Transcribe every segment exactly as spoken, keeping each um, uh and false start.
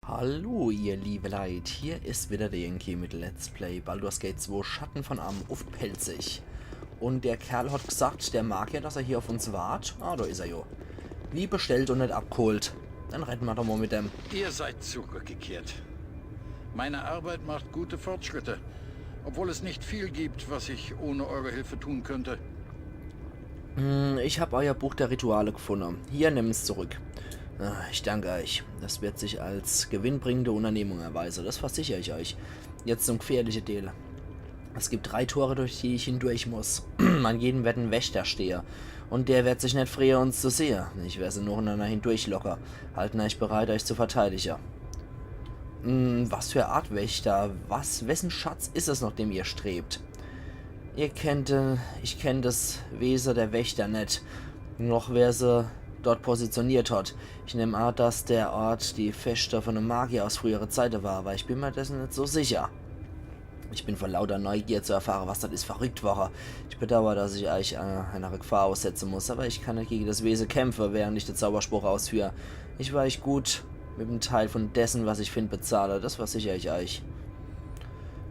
Hallo, ihr liebe Leit, hier is wieder der Yankee mit Let's Play Baldur's Gate zwei Schatten von Amn uff Pälzisch. Un der Kerl hat gesagt, der Magier, dass er hier uff uns wart. Ah, do is er jo. Wie bestellt un net abgeholt. Dann redde mer doch mol mit dem. Ihr seid zurückgekehrt. Meine Arbeit macht gute Fortschritte, obwohl es nicht viel gibt, was ich ohne eure Hilfe tun könnte. Hm, ich hab euer Buch der Rituale gefunde. Hier, nimm's zurück. Ah, ich danke euch. Das wird sich als gewinnbringende Unternehmung erweise. Das versicher ich euch. Jetzt zum gefährliche Deel. Es gibt drei Tore, durch die ich hindurch muss. An jedem wird en Wächter stehe. Un der wird sich net frehe, uns zu sehe. Ich wer se nocheinander hindurchlocke. Halten euch bereit, euch zu verteidige. Hm, was für Art Wächter? Was, wessen Schatz is es, nach dem ihr strebt? Ihr kennt, äh, ich kenn das Wese der Wächter net. Noch wer se dort positioniert hat. Ich nemm a, dass der Ort die Feschte von em Magier aus frühere Zeite war, aber ich bin mer dessen net so sicher. Ich bin vor lauter Neugier zu erfahre, was dort is, verrückt worre. Ich bedauer, dass ich euch, äh, einer Gefahr aussetze muss, aber ich kann net gege das Wese kämpfe, während ich de Zauberspruch ausführ. Ich wer euch gut mit em Teil von dessen, was ich find, bezahle. Das versicher ich euch.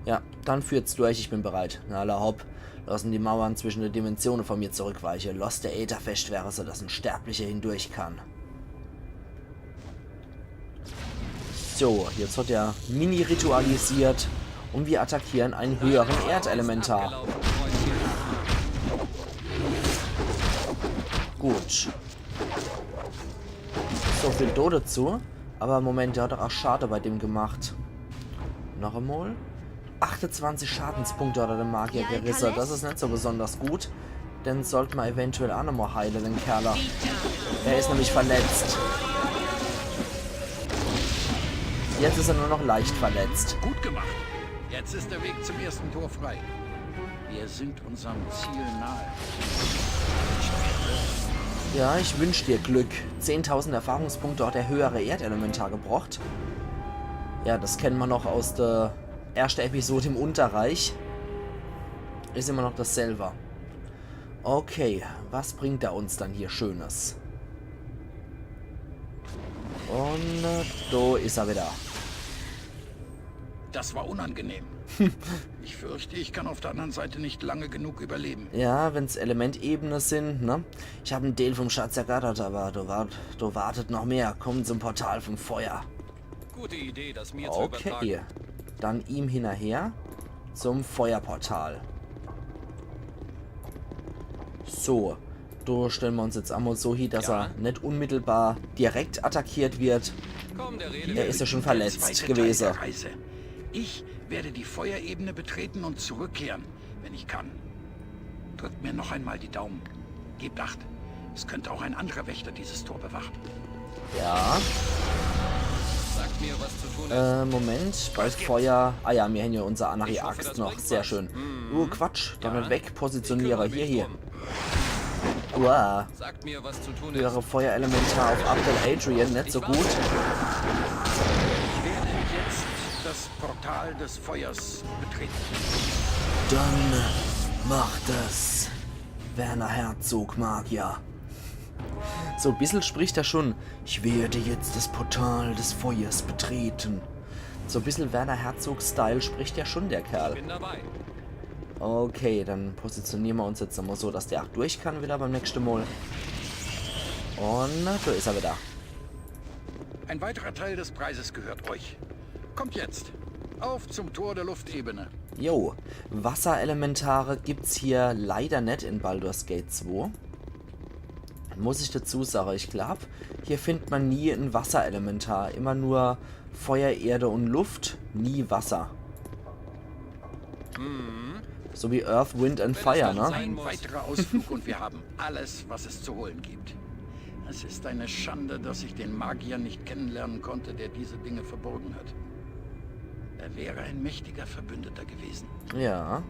Ja, dann führt's durch, ich bin bereit. Na, alla hopp. Lossen die Mauern zwischen de Dimensione vor mir zurückweiche. Loss de Äther fescht werre, so dass en Sterblicher hindurch kann. So, jetzt hat er Mini ritualisiert un wir attackieren en höheren Erdelementar. Gut. So viel do dazu. Aber Moment, der hat doch auch Schade bei dem gemacht. Noch emol. Achtezwanzig Schadenspunkte hat er dem Magier gerisse. Das is net so besonders gut. Den sollt mer eventuell a nochmol heile, den Kerl. Er is nämlich verletzt. Jetzt is er nur noch leicht verletzt. Gut gemacht. Jetzt ist der Weg zum ersten Tor frei. Wir sind unserem Ziel nahe. Ja, ich wünsch dir Glück. Zehntausend Erfahrungspunkte hat der höhere Erdelementar gebracht. Ja, das kennen mer noch aus der ersten Episode im Unterreich. Is immer noch dasselbe. Okay, was bringt er uns dann hier Schönes? Un, äh, do is er wieder. Das war unangenehm. Ich fürchte, ich kann auf der anderen Seite nicht lange genug überleben. Ja, wenn's Elementebene sin, ne? Ich hab en Deel vom Schatz ergattert, aber do, wart, do wartet noch mehr. Komm zum Portal vom Feuer. Gute Idee, das mir zu übertragen. Okay. Dann ihm hinnerher zum Feuerportal. So, do stelle mer uns jetzt emol so hie, dass er net unmittelbar direkt attackiert wird. Komm, der Rede wert. Er is ja schon verletzt gewese. Hier der zweite Teil der Reise. Ich werde die Feuerebene betreten und zurückkehren, wenn ich kann. Drückt mir noch einmal die Daumen. Gebt acht. Es könnte auch ein anderer Wächter dieses Tor bewachen. Ja. Sagt mir, was zu tun ist. Äh, Moment. Bei Feuer. Ah ja, mir hän ja unser Anari-Axt noch. Sehr schön. Uh, Quatsch. Damit weg. Positioniere. Hier, hier. Uah. Sagt mir, was zu tun ist. Höhere Feuerelementar auf Abdel Adrian. Net so gut. Ich werde jetzt das Portal des Feuers betreten. Dann mach das, werter Herzog Magier. So e bissel spricht er schon. Ich werde jetzt das Portal des Feuers betreten. So e bissel Werner-Herzog-Style spricht ja schon der Kerl. Ich bin dabei. Okay, dann positioniere mer uns jetzt emol so, dass der ach durch kann wieder beim nächste Mol. Un do is er wieder. Ein weiterer Teil des Preises gehört euch. Kommt jetzt. Auf zum Tor der Luftebene. Jo, Wasserelementare gibt's hier leider net in Baldur's Gate zwei. Muss ich dazu sage, ich glaub, hier findt mer nie en Wasserelementar. Immer nur Feuer, Erde un Luft, nie Wasser. So wie Earth, Wind and Fire, ne? Ein weiterer Ausflug und wir haben alles, was es zu holen gibt. Es ist eine Schande, dass ich den Magier nicht kennenlernen konnte, der diese Dinge verborgen hat. Er wäre ein mächtiger Verbündeter gewesen. Ja.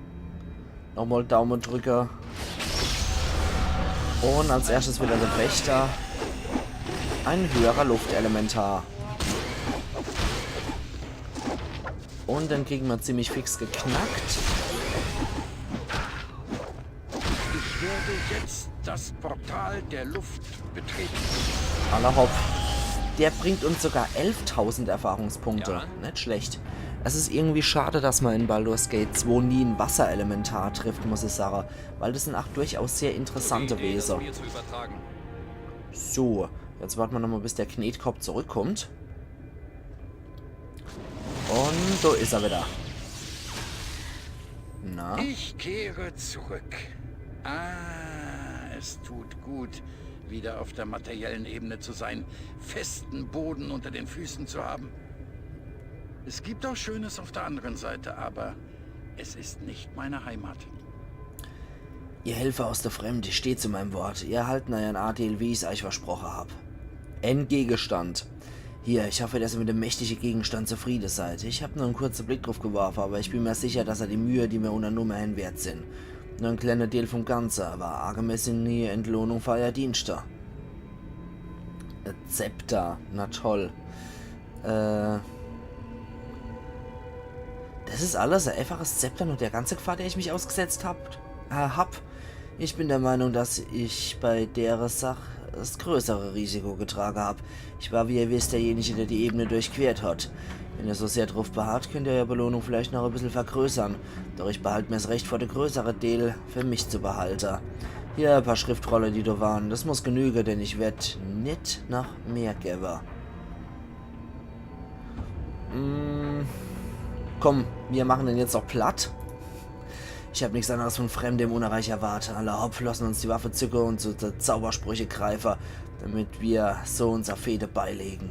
Nochmal Daumen drücke. Un als erstes wieder de Wächter. Ein höherer Luftelementar. Un den kriegen mer ziemlich fix geknackt. Ich werde jetzt das Portal der Luft betreten. Alla hopp. Der bringt uns sogar elftausend Erfahrungspunkte. Ja. Net schlecht. Es is irgendwie schade, dass ma in Baldur's Gate zwei nie en Wasserelementar trifft, muss ich sage. Weil das sin ach durchaus sehr interessante Wese. So, jetzt warte ma nochmal, bis der Knetkopp zurückkommt. Und do is er wieder. Na? Ich kehre zurück. Ah, es tut gut, wieder auf der materiellen Ebene zu sein, festen Boden unter den Füßen zu haben. Es gibt auch Schönes auf der anderen Seite, aber es ist nicht meine Heimat. Ihr Helfer aus der Fremde, steht zu meinem Wort. Ihr erhalten euren Adeel, wie ich's euch versproche hab. En Gegenstand. Hier, ich hoffe, dass ihr mit dem mächtigen Gegenstand zufrieden seid. Ich hab nur en kurzen Blick drauf geworfen, aber ich bin mir sicher, dass er die Mühe, die mir unternommen hen, wert sin. Nur en kleiner Deel vom Ganze, aber angemessene Entlohnung für euer Dienste. Äh, Zepter, na toll. Äh, das is alles, e einfaches Zepter, nur der ganze Gefahr, der ich mich ausgesetzt hab, äh, hab. Ich bin der Meinung, dass ich bei dere Sach das größere Risiko getragen hab. Ich war, wie ihr wisst, derjenige, der die Ebene durchquert hat. Wenn ihr so sehr drauf beharrt, könnt ihr eure Belohnung vielleicht noch e bissel vergrößern. Doch ich behalt mir's Recht vor, de größere Deel für mich zu behalte. Hier e paar Schriftrolle, die do waren. Das muss genüge, denn ich werd net noch mehr gewwe. Mm, komm, wir machen den jetzt noch platt. Ich hab nix anderes von Fremde im Unnerreich erwart. Alla hopp, lassen uns die Waffe zücke und zu de Zaubersprüche greife, damit wir so unser Fehde beilegen.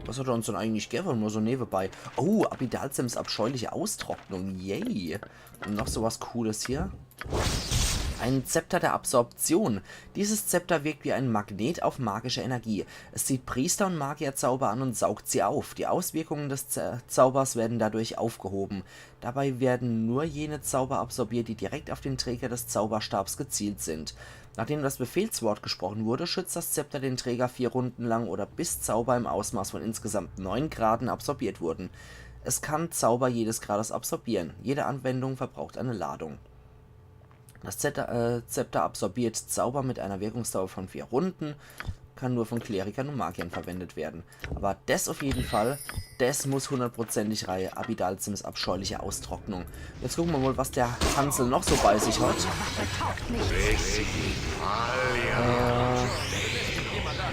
Was hat er uns denn eigentlich gewwe? Nur so newebei. Oh, Abidalzems abscheuliche Austrocknung. Yay. Und noch so was Cooles hier. Ein Zepter der Absorption. Dieses Zepter wirkt wie ein Magnet auf magische Energie. Es zieht Priester- und Magierzauber an und saugt sie auf. Die Auswirkungen des Z-, Zaubers werden dadurch aufgehoben. Dabei werden nur jene Zauber absorbiert, die direkt auf den Träger des Zauberstabs gezielt sind. Nachdem das Befehlswort gesprochen wurde, schützt das Zepter den Träger vier Runden lang oder bis Zauber im Ausmaß von insgesamt neun Graden absorbiert wurden. Es kann Zauber jedes Grades absorbieren. Jede Anwendung verbraucht eine Ladung. Das Zepter, äh, Zepter absorbiert Zauber mit einer Wirkungsdauer von vier Runden, kann nur von Klerikern und Magiern verwendet werden. Aber des auf jeden Fall, des muss hundertprozentig rei, Abidalzems abscheuliche Austrocknung. Jetzt gucke mer mal, was der Hansel noch so bei sich hat.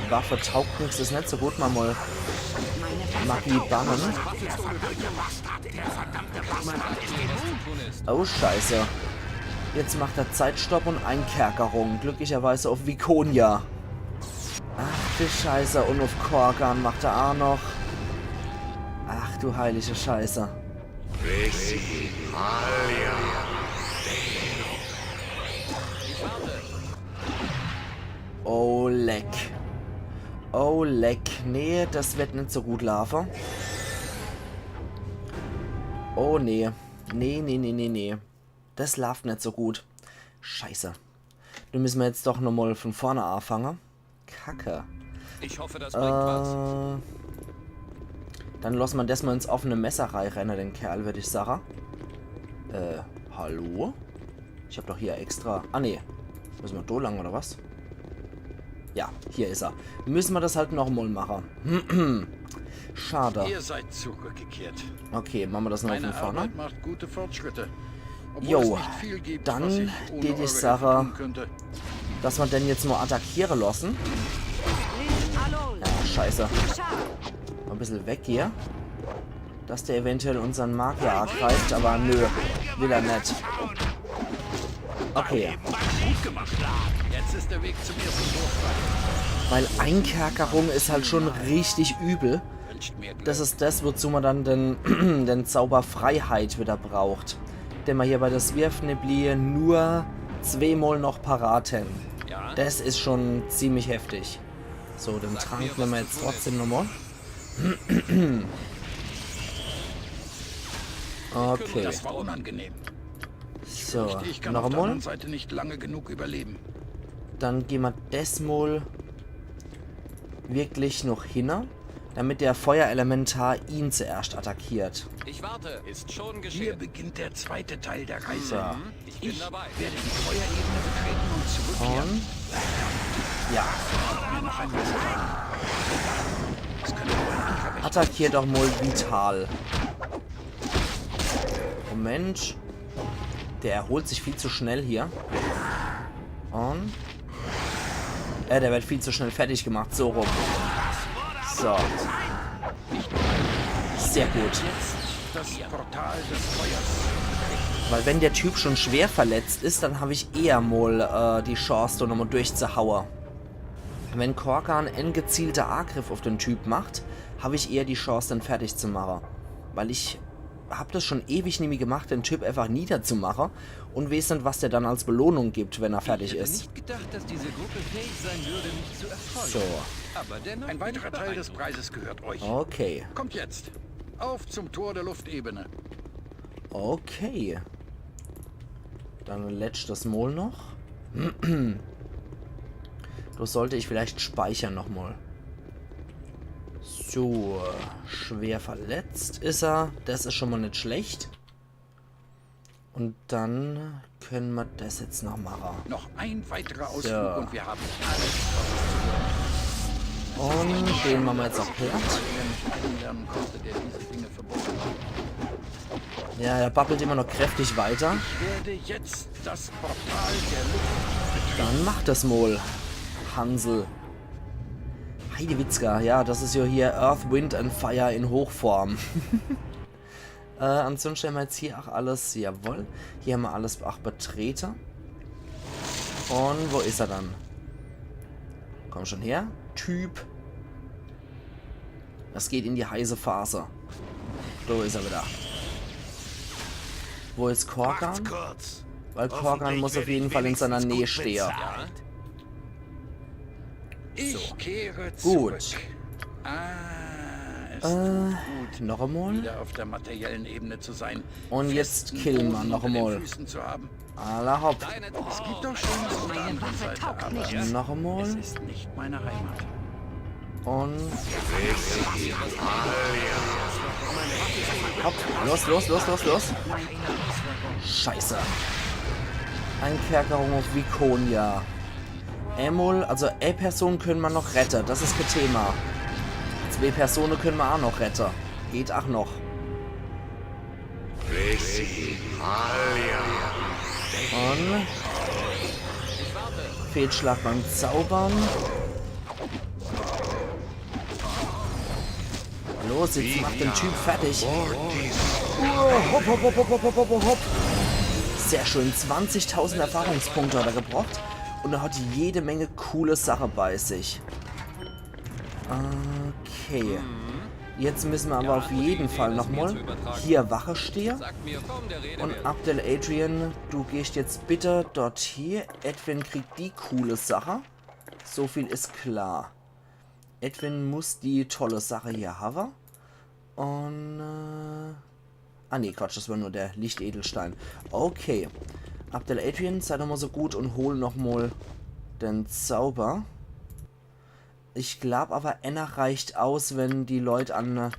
Äh, Waffe taugt nix, is net so gut, mer mal Magie bannen. Oh, Scheiße. Jetzt macht er Zeitstopp und Einkerkerung. Glücklicherweise auf Viconia. Ach du Scheiße. Und auf Korgan macht er auch noch. Ach du heilige Scheiße. Oh, leck. Oh, leck. Nee, das wird net so gut laufen. Oh, nee. Nee, nee, nee, nee, nee. Das lauft net so gut. Scheiße. Do müsse mer jetzt doch nochmal von vorne anfange. Kacke. Ich hoffe, das bringt was. Äh, dann losse mer des mal ins offene Messer reinrenne, den Kerl, würd ich sage. Äh, hallo? Ich hab doch hier extra... Ah, nee. Müsse mer do lang, oder was? Ja, hier is er. Müsse mer das halt nochmal mache. Schade. Ihr seid zurückgekehrt. Okay, mache mer das nochmal von vorne. Meine Arbeit macht gute Fortschritte. Obwohl es nicht viel gibt, was ich ohne eure Hilfe tun könnte. Jo, dann tät ich sage, dass mer den jetzt mal attackiere losse. Ja, scheiße. Mal e bissel weg hier. Dass der eventuell unsern Magier angreift, aber nö, will er net. Okay. Weil Einkerkerung is halt schon richtig übel. Das is das, wozu mer dann den, den Zauber Freiheit wieder braucht. Den mer hier bei der Svirfneblin nur zweemol noch parat hen. Das is schon ziemlich heftig. So, den Trank nemme mer jetzt trotzdem nochmal. Okay. Das war unangenehm. So, ich fürchte, ich kann auf der anderen Seite nicht lange genug überleben. Dann geh mer des mal wirklich noch hinne, damit der Feuerelementar ihn zuerscht attackiert. Ich warte. Ist schon geschehen. Hier beginnt der zweite Teil der Reise. So. Ich bin dabei. Ich werde die Feuerebene betreten und zurückkehren. Und Ja. Attackier doch mol Vital. Moment. Der erholt sich viel zu schnell hier. Und... Äh, der wird viel zu schnell fertig gemacht. So rum. So. Sehr gut. Das Portal des Feuers. Weil wenn der Typ schon schwer verletzt is, dann hab ich eher mol äh, die Chance, do nochmol durchzuhaue. Wenn Korgan en gezielter Agriff uff den Typ macht, hab ich eher die Chance, den fertig zu mache. Weil ich hab das schon ewig nimmi gemacht, den Typ einfach niederzumache und weeß net, was der dann als Belohnung gibt, wenn er fertig Ich hätte is. Nicht gedacht, dass diese Gruppe fähig sein würde, mich zu erfreuen. So, Aber dennoch Ein bin ich weiterer Teil des beeindruckt. Preises gehört euch. Okay. Kommt jetzt. Auf zum Tor der Luftebene. Okay. Dann letztes Mol noch. Do sollt ich vielleicht speichere nochmol. So, schwer verletzt is er. Das is schon mol net schlecht. Und dann könne mer das jetzt noch mache. Noch ein weiterer Ausflug So. Und wir haben Und den mache mer jetzt ach platt. Kennenlernen konnte, der diese Dinge verbunden hat. Ja, er babbelt immer noch kräftig weiter. Ich werde jetzt das Portal der Luft. Dann mach das mol, Hansel. Heidewitzka, ja, das is ja hier Earth, Wind and Fire in Hochform. Äh, ansonsten hämmer jetzt hier ach alles, jawohl. Hier hämmer alles ach betrete. Und wo is er dann? Komm schon her, Typ. Das geht in die heiße Phase. Do is er wieder. Wo is Korgan? Kurz. Weil Korgan muss auf jeden Fall in seiner Nähe stehe. Ich kehre Gut. zurück. Ah, ist Äh, noch einmal. wieder auf der materiellen Ebene zu sein. Und jetzt killen wir noch einmal. Füßen zu haben. Alla hopp. Es gibt doch schon auf der anderen Seite, aber Noch einmal. Es ist nicht meine Heimat. Und hopp. Los, los, los, los, los. Scheiße. Einkerkerung auf Viconia. Emol, also e Person könne mer noch rette, das is kein Thema. Zwee Persone könne mer ach noch rette. Geht ach noch. Und Fehlschlag beim Zaubern. Los, jetzt macht den Typ fertig. Oh, hopp, hopp, hopp. Sehr schön, zwanzigtausend Erfahrungspunkte hat er gebracht. Und er hat jede Menge coole Sache bei sich. Okay. Jetzt müssen wir aber auf jeden Fall nochmal hier Wache stehen. Und Abdel Adrian, du gehst jetzt bitte dort hier. Edwin kriegt die coole Sache. So viel is klar. Edwin muss die tolle Sache hier haben. Und, äh, ah nee, Quatsch, das war nur der Lichtedelstein. Okay. Abdel Adrian, sei doch mal so gut und hol noch mal den Zauber. Ich glaub aber, enner reicht aus, wenn die Leut an, äh,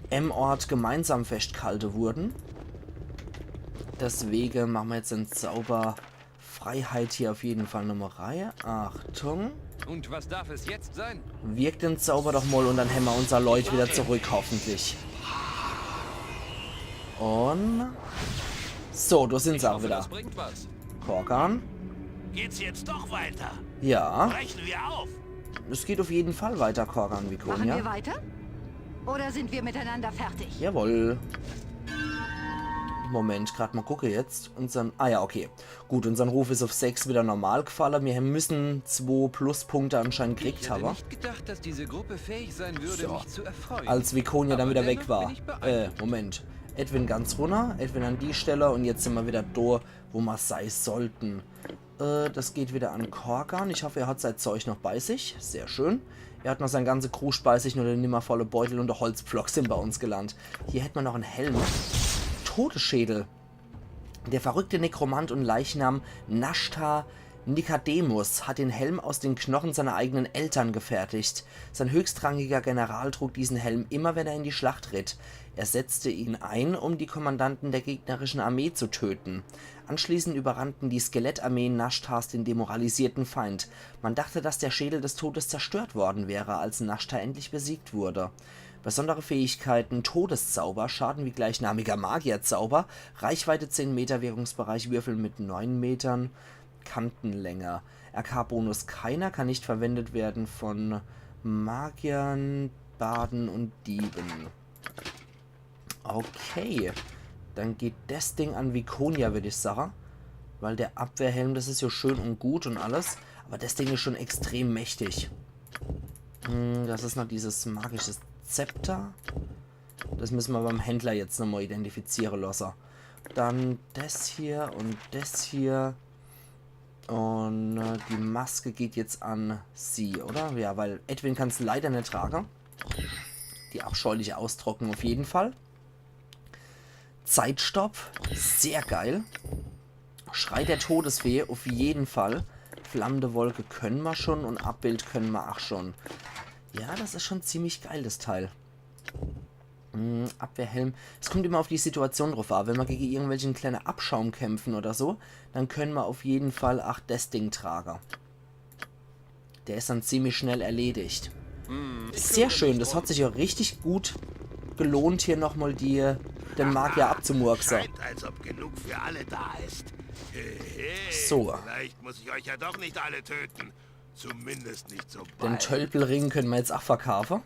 em Ort gemeinsam festgehalte wurden. Deswege mache mer jetzt den Zauber Freiheit hier auf jeden Fall nochmal rein. Achtung. Und was darf es jetzt sein? Wirkt den Zauber doch mal und dann hämmer unser Leut wieder zurück, hoffentlich. Und so, da sind sie auch wieder. Das bringt was. Korgan. Geht's jetzt doch weiter? Ja, Brechen wir auf? es geht auf jeden Fall weiter, Korgan, Machen Viconia. Wir weiter? Oder sind wir miteinander fertig? Jawohl. Moment, grad mal gucke jetzt. Unsern, ah ja, okay. Gut, unsern Ruf is auf sechs wieder normal gefalle. Wir müssen zwei Pluspunkte anscheinend Ich gekriegt hätte haben. Nicht gedacht, dass diese Gruppe fähig sein würde, So. Mich zu erfreuen. Als Viconia dann Aber wieder dennoch weg war. Bin ich beeindruckt. Äh, Moment. Edwin ganz runter, Edwin an die Stelle und jetzt sind wir wieder da, wo wir sein sollten. Äh, das geht wieder an Korgan. Ich hoffe, er hat sein Zeug noch bei sich. Sehr schön. Er hat noch sein ganze Kruscht bei sich, nur der nimmervolle Beutel und der Holzpflock sind bei uns gelandet. Hier hätte man noch einen Helm. Todesschädel. Der verrückte Nekromant und Leichnam Nashta Nikademus hat den Helm aus den Knochen seiner eigenen Eltern gefertigt. Sein höchstrangiger General trug diesen Helm immer, wenn er in die Schlacht ritt. Er setzte ihn ein, um die Kommandanten der gegnerischen Armee zu töten. Anschließend überrannten die Skelettarmeen Nashtars den demoralisierten Feind. Man dachte, dass der Schädel des Todes zerstört worden wäre, als Nashtar endlich besiegt wurde. Besondere Fähigkeiten: Todeszauber, Schaden wie gleichnamiger Magierzauber, Reichweite zehn Meter, Wirkungsbereich Würfel mit neun Metern, Kantenlänge. R K-Bonus keiner, kann nicht verwendet werden von Magiern, Barden und Dieben. Okay, dann geht des Ding an Viconia, würd ich sage. Weil der Abwehrhelm, des is jo schön und gut und alles, aber des Ding is schon extrem mächtig. Hm, des is noch dieses magische Zepter. Des müsse mer beim Händler jetzt nochmal identifiziere losse. Dann des hier und des hier. Und äh, die Maske geht jetzt an sie, oder? Ja, weil Edwin kann's leider net trage. Die abscheuliche Austrocknung auf jeden Fall. Zeitstopp, sehr geil. Schrei der Todesfee, auf jeden Fall. Flammende Wolke könne mer schon und Abbild könne mer ach schon. Ja, des is schon ziemlich geil, des Teil. Hm, Abwehrhelm. Es kommt immer auf die Situation drauf an. Wenn mer gege irgendwelchen kleine Abschaum kämpfen oder so, dann könne mer auf jeden Fall ach des Ding trage. Der is dann ziemlich schnell erledigt. Sehr schön, des hat sich jo richtig gut gelohnt, hier nochmal die, den Magier abzumurkse. Scheint, als ob genug für alle da ist. Hehe, So. Vielleicht muss ich euch ja doch nicht alle töten. Zumindest nicht so Den bald. Tölpelring könne mer jetzt ach verkaufe.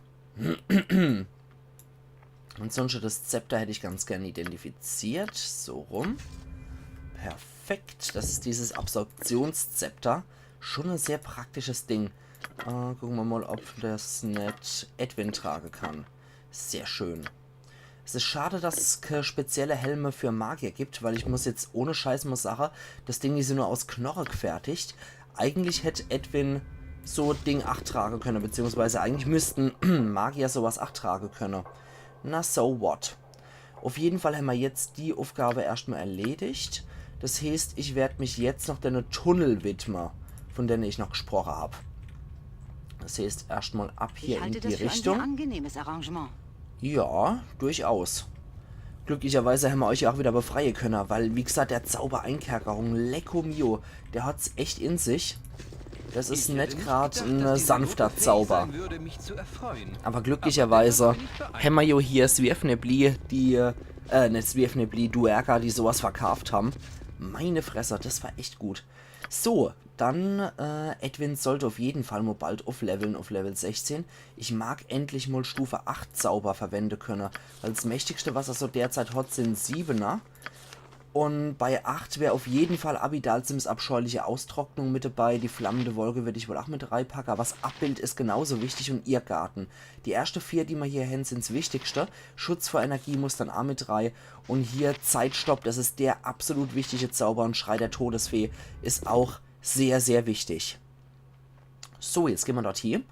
Und sonst des Zepter hätt ich ganz gern identifiziert. So rum. Perfekt. Des is dieses Absorptionszepter. Schon e sehr praktisches Ding. Äh, gucke mer mal, ob des net Edwin trage kann. Sehr schön. Es is schade, dass es kä spezielle Helme für Magier gibt, weil ich muss jetzt ohne Scheiß mal sage, des Ding is jo nur aus Knoche gefertigt. Eigentlich hätt Edwin so Ding ach trage könne, beziehungsweise eigentlich müssten Magier sowas ach trage könne. Na, so what. Auf jeden Fall hämmer jetzt die Aufgabe erscht mal erledigt. Des heeßt, ich werd mich jetzt noch dene Tunnel widme, von dene ich noch gesproche hab. Des heeßt, erscht mal ab hier Ich in halte die das für ein sehr Richtung. Angenehmes Arrangement. Ja, durchaus. Glücklicherweise hämmer euch ja ach wieder befreie könne, weil, wie gesagt, der Zauber Einkerkerung, Lecko Mio, der hat's echt in sich. Des is net grad en sanfter Zauber. Aber glücklicherweise hämmer jo hier Swiafnebli, die, äh, net Swiafnebli, Duergar, die sowas verkauft haben. Meine Fresse, des war echt gut. So, dann, äh, Edwin sollt auf jeden Fall mal bald aufleveln, auf Level sechzehn. Ich mag endlich mal Stufe acht Zauber verwende könne, weil das Mächtigste, was er so derzeit hat, sind Siebener. Und bei acht wär auf jeden Fall Abidalzims abscheuliche Austrocknung mit dabei. Die flammende Wolke würd ich wohl auch mit reipacke. Aber das Abbild is genauso wichtig und Irrgarten. Die erschte vier, die mer hier hen, sind's Wichtigste. Schutz vor Energiemustern a mit drei. Und hier Zeitstopp, das is der absolut wichtige Zauber. Und Schrei der Todesfee is auch sehr, sehr wichtig. So, jetzt gehn mer dort hie,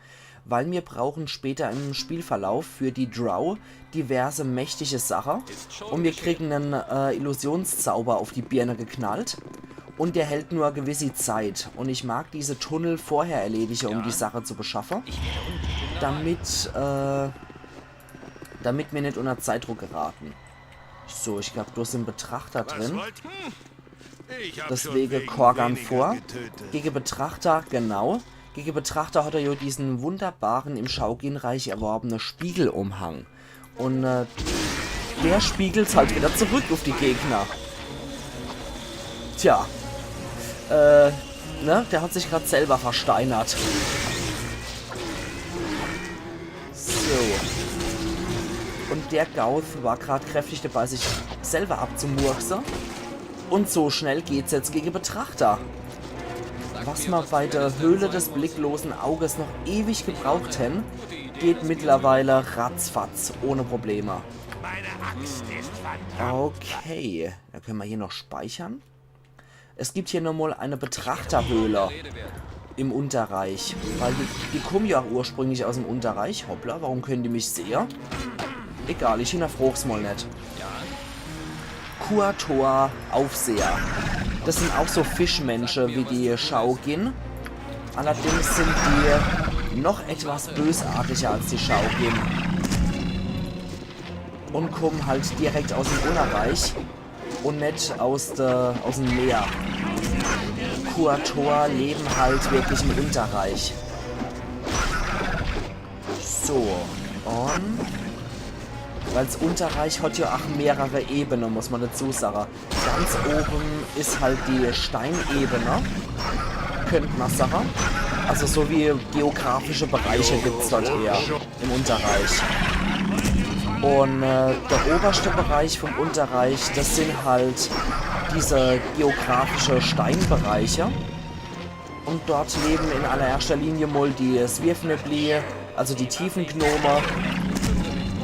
weil mir brauchen später im Spielverlauf für die Drow diverse mächtige Sache. Und mir kriegen en äh, Illusionszauber auf die Birne geknallt. Und der hält nur gewisse Zeit. Und ich mag diese Tunnel vorher erledige, um die Sache zu beschaffe. Damit, äh, damit mir net unter Zeitdruck geraten. So, ich glaub, do sin Betrachter drin. Wollt? Hm. Ich hab Deswege schon wegen Korgan weniger vor. Getötet. Gegen Betrachter, genau. Gegen Betrachter hat er ja diesen wunderbaren, im Shao-Qin-Reich erworbene Spiegelumhang. Und äh, der spiegelt's halt wieder zurück auf die Gegner. Tja. Äh, ne? Der hat sich grad selber versteinert. So. Und der Gauth war grad kräftig dabei, sich selber abzumurkse. Und so schnell geht's jetzt gegen Betrachter. Was mer bei der Höhle des blicklosen Auges noch ewig gebraucht hen, geht mittlerweile ratzfatz, ohne Probleme. Meine Axt ist verdammt. Okay, da können mer hier noch speichern. Es gibt hier nochmal eine Betrachterhöhle im Unterreich. Weil die, die kommen ja auch ursprünglich aus dem Unterreich. Hoppla, warum können die mich sehen? Egal, ich hinterfrag's mal net. Kuator Aufseher. Das sind auch so Fischmensche wie die Shaogin. Allerdings sind die noch etwas bösartiger als die Shaogin. Und kommen halt direkt aus dem Unterreich und net aus, der, aus dem Meer. Kuator leben halt wirklich im Unterreich. So, und weil's Unterreich hat ja auch mehrere Ebenen, muss man dazu sagen. Ganz oben ist halt die Steinebene, könnte man sagen. Also so wie geografische Bereiche gibt's dort eher im Unterreich. Und äh, der oberste Bereich vom Unterreich, das sind halt diese geografische Steinbereiche. Und dort leben in allererster Linie mal die Svirfnebli, also die Tiefengnome.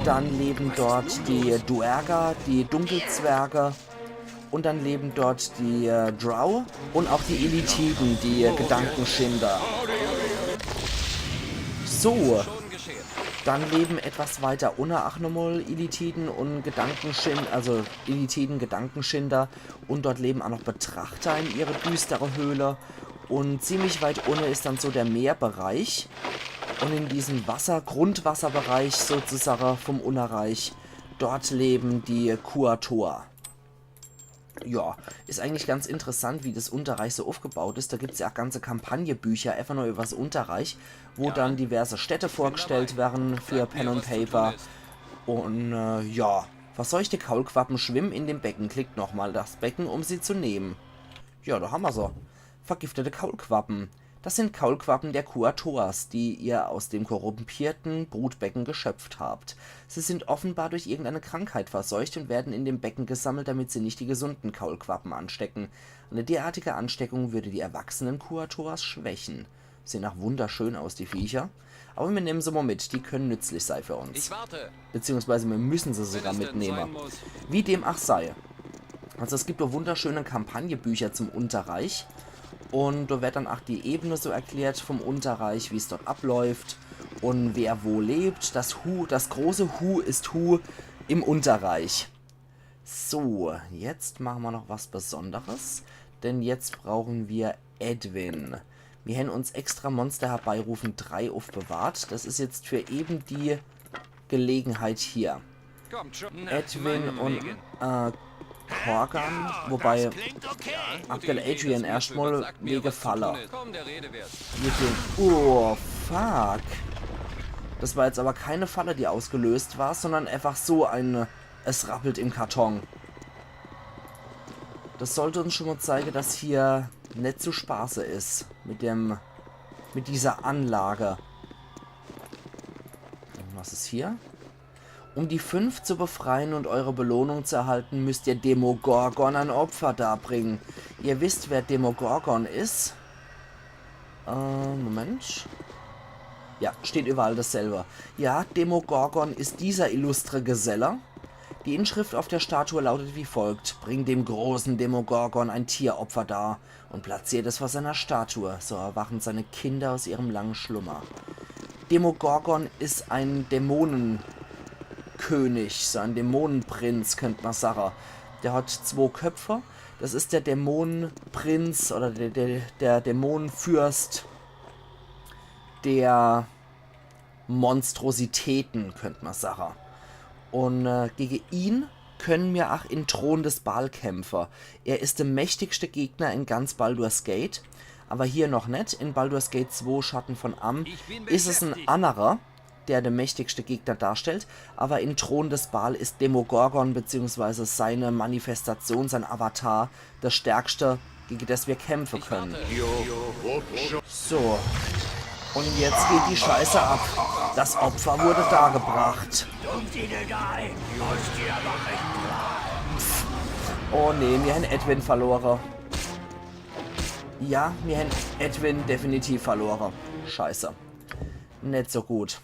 Dann leben dort die Duergar, die Dunkelzwerge. Und dann leben dort die äh, Drow und auch die Illithiden, die äh, Gedankenschinder. So, dann leben etwas weiter unne auch nochmal Illithiden und Gedankenschinder, also Illithiden, Gedankenschinder. Und dort leben auch noch Betrachter in ihrer düstere Höhle. Und ziemlich weit unne ist dann so der Meerbereich. Und in diesem Wasser, Grundwasserbereich sozusagen vom Unterreich, dort leben die Kuator. Ja, ist eigentlich ganz interessant, wie das Unterreich so aufgebaut ist. Da gibt's ja auch ganze Kampagnebücher, einfach nur übers Unterreich, wo dann diverse Städte vorgestellt werden für Pen und Paper. Und äh, ja, verseuchte Kaulquappen schwimmen in dem Becken. Klickt nochmal das Becken, um sie zu nehmen. Ja, da haben wir so. Vergiftete Kaulquappen. Das sind Kaulquappen der Kuators, die ihr aus dem korrumpierten Brutbecken geschöpft habt. Sie sind offenbar durch irgendeine Krankheit verseucht und werden in dem Becken gesammelt, damit sie nicht die gesunden Kaulquappen anstecken. Eine derartige Ansteckung würde die erwachsenen Kuators schwächen. Sehen auch wunderschön aus, die Viecher. Aber wir nehmen sie mal mit, die können nützlich sein für uns. Ich warte. Beziehungsweise wir müssen sie sogar mitnehmen. Wie dem auch sei. Also es gibt doch wunderschöne Kampagnebücher zum Unterreich. Und da wird dann auch die Ebene so erklärt vom Unterreich, wie es dort abläuft und wer wo lebt. Das Who, das große Who is Who im Unterreich. So, jetzt machen wir noch was Besonderes, denn jetzt brauchen wir Edwin. Wir haben uns extra Monster herbeirufen drei aufbewahrt. Das ist jetzt für eben die Gelegenheit hier. Edwin und äh, Korgan, wobei aktuell Adrian erstmal wege Falle. Mit dem, oh, fuck. Das war jetzt aber keine Falle, die ausgelöst war, sondern einfach so ein, es rappelt im Karton. Das sollte uns schon mal zeigen, dass hier net zu spaße is mit dem, mit dieser Anlage. Was ist hier? Um die fünf zu befreien und eure Belohnung zu erhalten, müsst ihr Demogorgon ein Opfer darbringen. Ihr wisst, wer Demogorgon ist? Äh, Moment. Ja, steht überall dasselbe. Ja, Demogorgon ist dieser illustre Geselle. Die Inschrift auf der Statue lautet wie folgt: Bring dem großen Demogorgon ein Tieropfer dar und platziert es vor seiner Statue. So erwachen seine Kinder aus ihrem langen Schlummer. Demogorgon ist ein Dämonenkönig, so ein Dämonenprinz, könnt man sagen. Der hat zwei Köpfe. Das ist der Dämonenprinz oder der, der, der Dämonenfürst der Monstrositäten, könnt man sagen. Und äh, gegen ihn können wir auch in Thron des Baal kämpfen. Er ist der mächtigste Gegner in ganz Baldur's Gate. Aber hier noch net. In Baldur's Gate zwei Schatten von Amn ist es ein anderer, der der mächtigste Gegner darstellt. Aber in Thron des Baal ist Demogorgon beziehungsweise seine Manifestation, sein Avatar, das Stärkste, gegen das wir kämpfen können. So. Und jetzt geht die Scheiße ab. Das Opfer wurde dargebracht. Pff. Oh nee, wir haben Edwin verloren. Ja, wir haben Edwin definitiv verloren. Scheiße. Net so gut.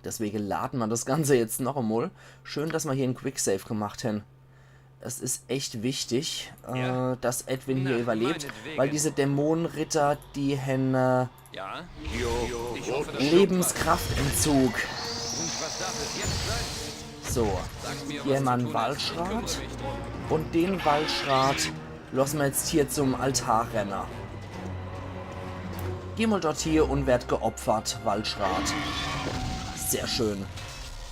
Deswegen laden wir das Ganze jetzt noch einmal. Schön, dass wir hier einen Quicksave gemacht haben. Es ist echt wichtig, äh, dass Edwin hier überlebt, weil diese Dämonenritter, die haben äh, Lebenskraftentzug. So, hier haben wir einen Waldschrat. Und den Waldschrat Losse mer jetzt hier zum Altar renne. Geh mol dort hie un werd geopfert, Waldschrat. Sehr schön.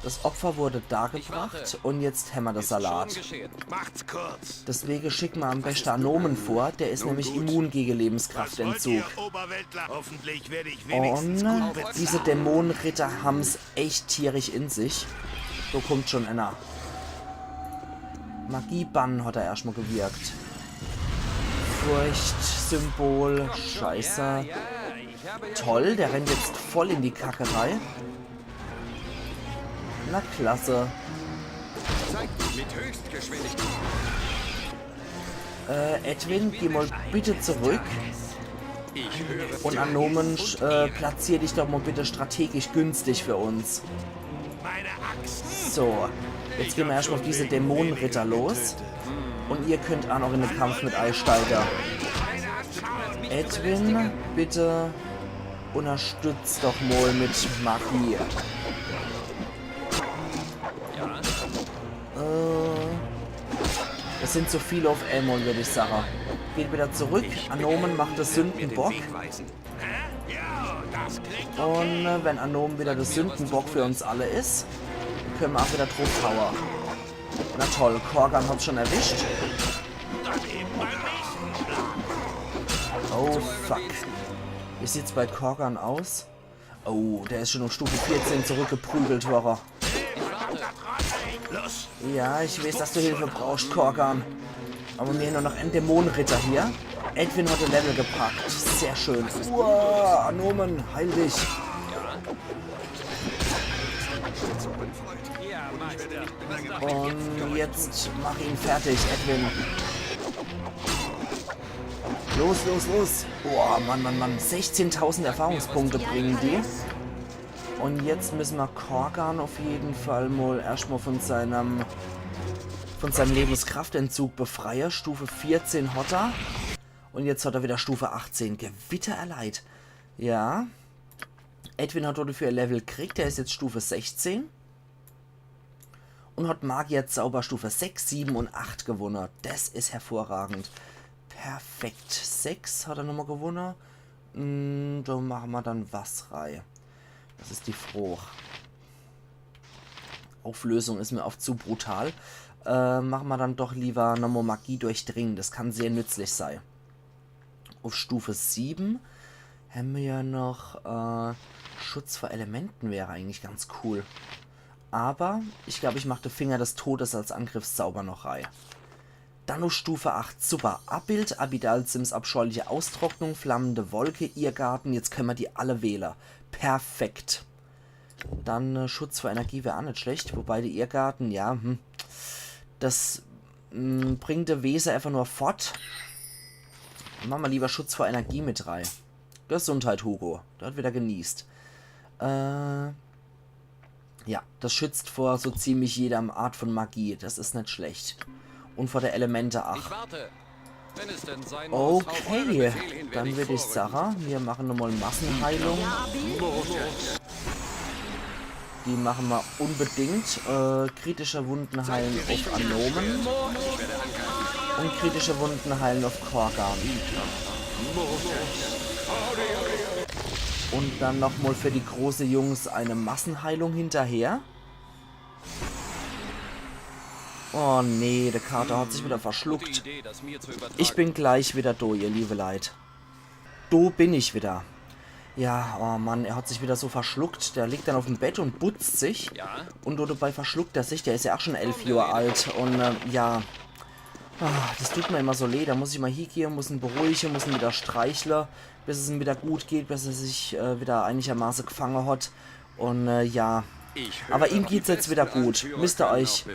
Das Opfer wurde dargebracht un jetzt hämmer de Salat. Macht's kurz. Deswege schicke mer am beschte Anomen vor, der is nämlich immun gege Lebenskraftentzug. Oberweltler. Hoffentlich werde ich wenigstens Un gut diese Dämonenritter haben's echt tierisch in sich. Do kummt schon enner. Magie bannen hat er erscht mol gewirkt. Furchtsymbol. Scheiße. Toll, der rennt jetzt voll in die Kacke rei. Na klasse. Mit Höchstgeschwindigkeit. Äh, Edwin, geh mol bitte zurück. Un Anomen, äh, platzier dich doch mol bitte strategisch günstig für uns. So, jetzt gehn mer erscht mol auf diese Dämonenritter los. Un ihr könnt aa noch in de Kampf mit eisteige. Edwin, bitte unterstütz doch mol mit Magie. Äh, es sin zu viel auf emol, würd ich sage. Geht wieder zurück. Anomen macht de Sündenbock. Un äh, wenn Anomen wieder de Sündenbock für uns alle is, könne mer aa wieder druffhaue. Na toll, Korgan hat's schon erwischt. Oh fuck. Wie sieht's bei Korgan aus? Oh, der is schon auf Stufe vierzehn zurückgeprügelt worre. Ja, ich weiß, dass du Hilfe brauchst, Korgan. Aber mir nur noch en Dämonenritter hier. Edwin hat de Level gepackt. Sehr schön. Uah, Anomen, heil dich. Un jetzt mach ihn fertig, Edwin. Los, los, los. Boah, Mann, Mann, Mann. Sechzehntausend Erfahrungspunkte bringen die. Un jetzt müsse mer Korgan auf jeden Fall mol erscht mol von seinem, von seinem Lebenskraftentzug befreie. Stufe vierzehn hat er. Un jetzt hat er wieder Stufe achtzehn. Gewitter erleid. Ja. Edwin hat dafür e Level gekriegt. Der is jetzt Stufe sechzehn. Un hat Magierzauber Stufe sechs, sieben un acht gewonne. Das is hervorragend. Perfekt. Sechs hat er nochmol gewonne. Hm, do mache mer dann was rei. Das is die Froch. Auflösung is mir oft zu brutal. Äh, mache mer dann doch lieber nochmol Magie durchdringen. Das kann sehr nützlich sei. Auf Stufe sieben hämmer ja noch, äh, Schutz vor Elementen wäre eigentlich ganz cool. Aber ich glaub, ich mach de Finger des Todes als Angriffszauber noch rei. Dann auf Stufe acht. Super. Abbild, Abidal Sims abscheuliche Austrocknung, flammende Wolke, Irrgarten. Jetzt könne mer die alle wähle. Perfekt. Dann äh, Schutz vor Energie wär aa net schlecht. Wobei de Irrgarten, ja, hm. Das mm, bringt de Wese einfach nur fort. Mache mer lieber Schutz vor Energie mit rei. Gesundheit, Hugo. Dort wieder genießt. Äh, ja, das schützt vor so ziemlich jeder Art von Magie. Das is net schlecht. Un vor de Elemente, ach. Warte. Wenn es denn sein muss, auf eure Okay, Befehle hin werde dann ich würd ich vorrücken. Sache, mir mache nochmol Massenheilung. Die mache mer unbedingt. Äh, kritische Wunden heilen auf Anomen. Un kritische Wunden heilen auf Korgan. Un dann nochmol für die große Jungs e Massenheilung hinterher. Oh nee, de Kater hat sich wieder verschluckt. Idee, das mir zu übertragen. Ich bin gleich wieder do, ihr liebe Leit. Do bin ich wieder. Ja, oh Mann, er hat sich wieder so verschluckt. Der liegt dann auf'm Bett un butzt sich. Ja? Un dabei verschluckt er sich. Der is ja aa schon elf Johr alt. Un äh, ja. Ah, das tut mer immer so leid. Da muss ich mol hiegehe, muss en beruhige, muss en wieder streichle, bis es em wieder gut geht, bis er sich äh, wieder einigermaße gefange hat. Un äh, ja. Aber ihm geht's jetzt wieder gut. Müsst er euch,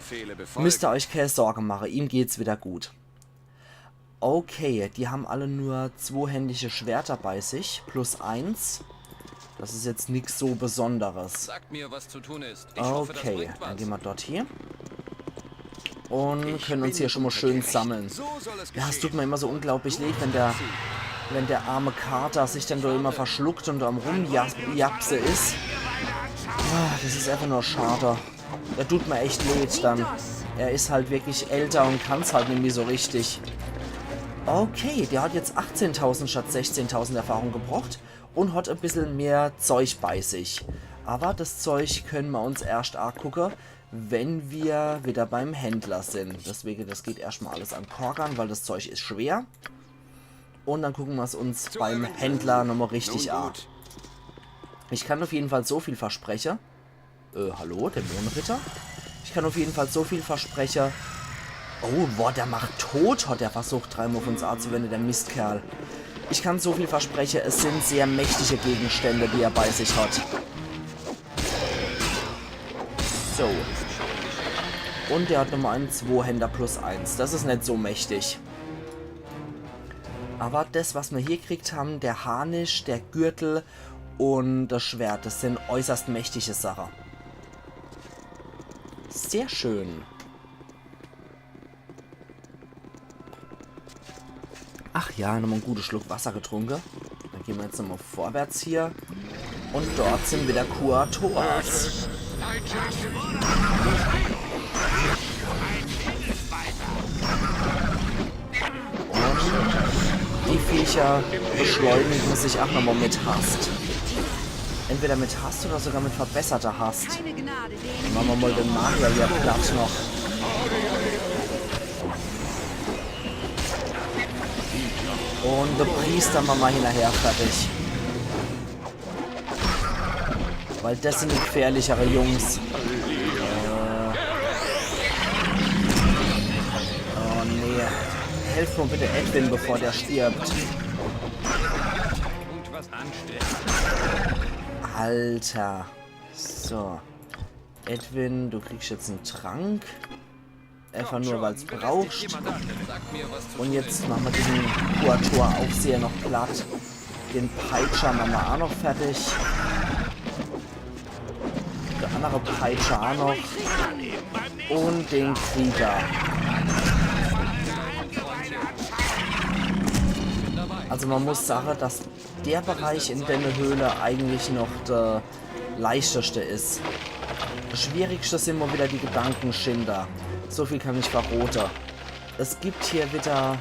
müsst er euch keine Sorge mache. Ihm geht's wieder gut. Okay, die haben alle nur zwohändige Schwerter bei sich. Plus eins. Das is jetzt nix so Besonderes. Sagt mir, was zu tun ist. Ich hoffe, das Okay, bringt dann was. gehn mer dort hie. Un können uns hier schon mol schön sammle. Ja, es tut mer immer so unglaublich leid, wenn der, wenn der arme Kater sich dann do immer verschluckt un do am Rumjapse is. Ah, das is einfach nur schade. Der tut mer echt leid dann. Er is halt wirklich älter un kann's halt nimmi so richtig. Okay, der hat jetzt achtzehntausend statt sechzehntausend Erfahrung gebrocht und hat e bissel mehr Zeug bei sich. Aber das Zeug können wir uns erst angucken, wenn wir wieder beim Händler sind. Deswegen, das geht erstmal alles an Korgan, weil das Zeug ist schwer. Und dann gucken wir es uns beim Händler nochmal richtig an. Ich kann auf jeden Fall so viel versprechen. Äh, hallo, Dämonenritter? Ich kann auf jeden Fall so viel versprechen. Oh, boah, der macht tot, hat der versucht, dreimal auf uns anzuwenden, der Mistkerl. Ich kann so viel versprechen, es sind sehr mächtige Gegenstände, die er bei sich hat. So. Und der hat nochmal einen Zweihänder plus eins. Das ist nicht so mächtig. Aber das, was wir hier gekriegt haben, der Harnisch, der Gürtel und das Schwert, das sind äußerst mächtige Sachen. Sehr schön. Ach ja, nochmal einen guten Schluck Wasser getrunken. Dann gehen wir jetzt nochmal vorwärts hier. Und dort sind wieder Kuatoas. Und die Viecher beschleunigen sich auch nochmal mit Hast. Entweder mit Hast oder sogar mit verbesserter Hast. Keine Gnade denen. Machen wir mal den Magier hier platt noch. Und der Priester machen wir hinterher fertig. Weil das sind die gefährlichere Jungs. Äh. Oh nee. Helf mir bitte Edwin, bevor der stirbt. Alter. So. Edwin, du kriegst jetzt einen Trank. Einfach nur, weil's brauchst. Und jetzt machen wir diesen Kuator-Aufseher noch platt. Den Peitscher machen wir auch noch fertig. Der andere Peitscher auch noch. Und den Krieger. Also man muss sagen, dass der Bereich in der Höhle eigentlich noch der leichteste ist. Das Schwierigste sind mal wieder die Gedankenschinder. So viel kann ich verrote. Es gibt hier wieder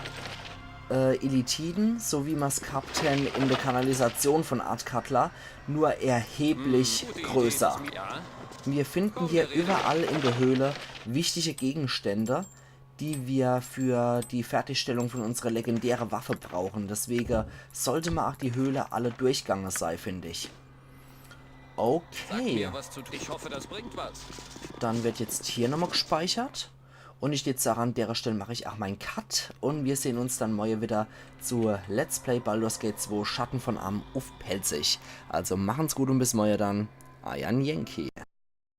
äh, Illithiden, so wie mer's gehabt hen in der Kanalisation von Athkatla, nur erheblich größer. Wir finden hier überall in der Höhle wichtige Gegenstände, die wir für die Fertigstellung von unserer legendäre Waffe brauchen. Deswegen sollte man auch die Höhle alle durchgange sei, finde ich. Okay. Ich hoffe, das bringt was. Dann wird jetzt hier nochmal gespeichert. Und ich jetzt sage, an der Stelle mache ich auch meinen Cut. Und wir sehen uns dann morgen wieder zu Let's Play Baldur's Gate zwei Schatten von Amn uff Pälzisch. Also machen's gut und bis morgen dann. Eier Yankee.